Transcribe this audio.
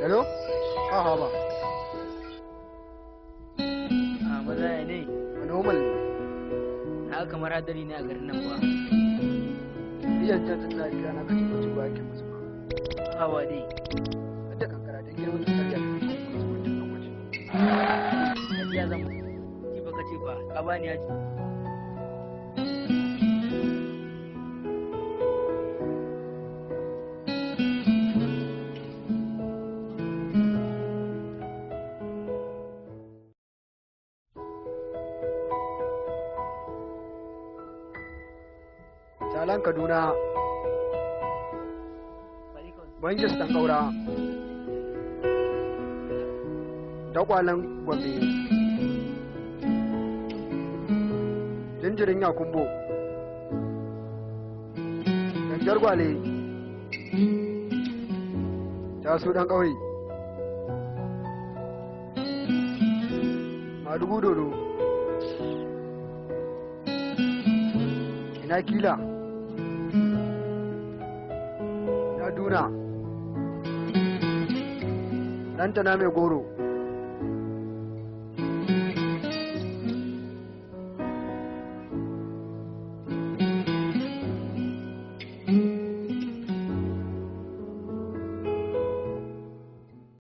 Hello? Ha ha ba. A maza ya ne? Normal ne. Na kamar hadari ne a garin nan kuwa. Iyan can tana kira na kace kace ba yake musu ba. Hawa dai. Da kankara da girman tsariya da kuma mutum nan waje. Ya zama. Ki baka ce ba, ka bani yaji. Salan Kaduna. Bangis ɗan ƙaura. Dakwalen Gombe. Jinjirin Yakumbo. Ganjar Gwale. Tasu ɗan ƙauye. Madugu Dodo. Ina Kila. Ina Duna. Ɗantana mai goro.